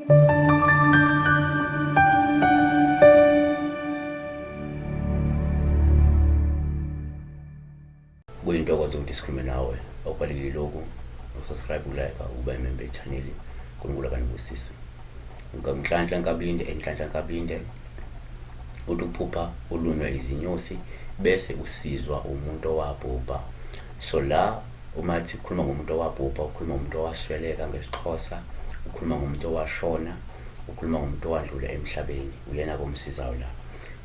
Kuyintokozo ukuthi sikhulume nawe. Okubalulekile lokhu ukusubscribe, ukulike, ukuba imember channel. uNkulunkulu akanibusise. Nhlanhla Nkabinde, Nhlanhla Nkabinde uthi ukuphupha ulunywa izinyosi bese usizwa umuntu owabhubha. So la uma ethi ukhuluma ngomuntu owabhubha, ukhuluma ngomuntu owasweleka ngesiXhosa, ukhuluma ngomuntu owashona, ukhuluma ngomuntu owadlula emhlabeni, uyena komsizayo la.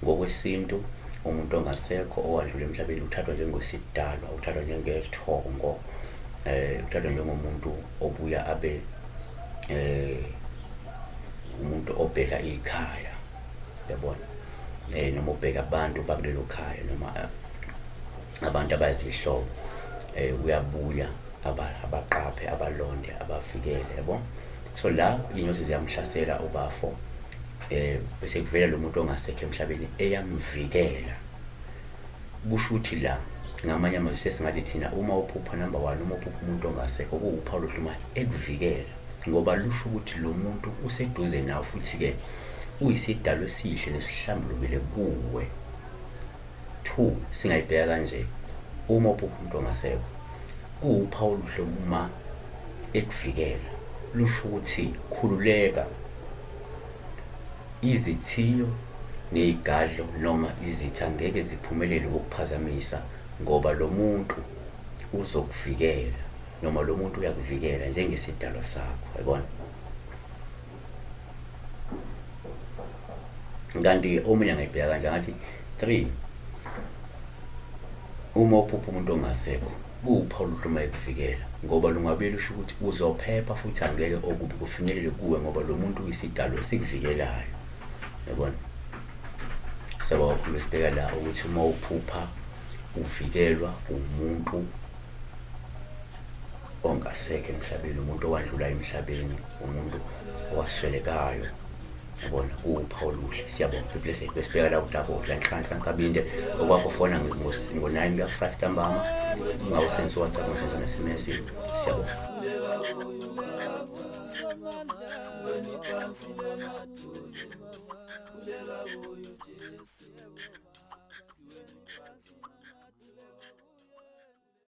Ngokwesintu umuntu ongasekho owadlula emhlabeni uthathwa njengesidalwa, uthathwa njengethongo, uthathwa njengomuntu obuya abe umuntu obheka ikhaya, yabona, noma ubheka abantu bakulelo khaya noma abantu abayizihlobo, uyabuya abaqaphe, abalonde, abavikele, yabo. So la iy'nyosi ziyamhlasela ubafo, bese kuvela lo muntu ongasekho emhlabeni eyamvikela. Kusho ukuthi la ngamanye amazwi sesingathi thina uma uphupha number one, uma uphupha umuntu ongasekho kuwuphawu oluhle uma ekuvikela, ngoba lusho ukuthi lo muntu useduze nawe futhi-ke uyisidalwa esihle nesihlambulukile kuwe. Two, singayibheka kanje, uma uphupha umuntu ongasekho kuwuphawu oluhle uma ekuvikela, lusho ukuthi khululeka, izithiyo nezigadlo noma izitha ngeke ziphumelele ukukuphazamisa ngoba lo muntu uzokuvikela noma lo muntu uyakuvikela njengesidalwa sakho, yabona. Kanti omunye angayibheka kanje angathi three, uma uphupha umuntu ongasekho kuwuphawu oluhle uma ekuvikela, ngoba lungabe lusho ukuthi uzophepha futhi angeke okubi kufinyelele kuwe ngoba lo muntu uyisidalwa esikuvikelayo, yabona. Siyabonga kakhulu. Sibheka la ukuthi uma uphupha uvikelwa umuntu ongasekho emhlabeni, umuntu owadlula emhlabeni, umuntu owaswelekayo, yabona, kuwuphawu oluhle. Siyabonga. Be blessed. Besibheka la udaba Nhlanhla Nkabinde. Okwakho fona ngo-9 kuya ku-5 ntambama, ungawusenza uWhatsApp, ungasenza ne-SMS. Siyabonga.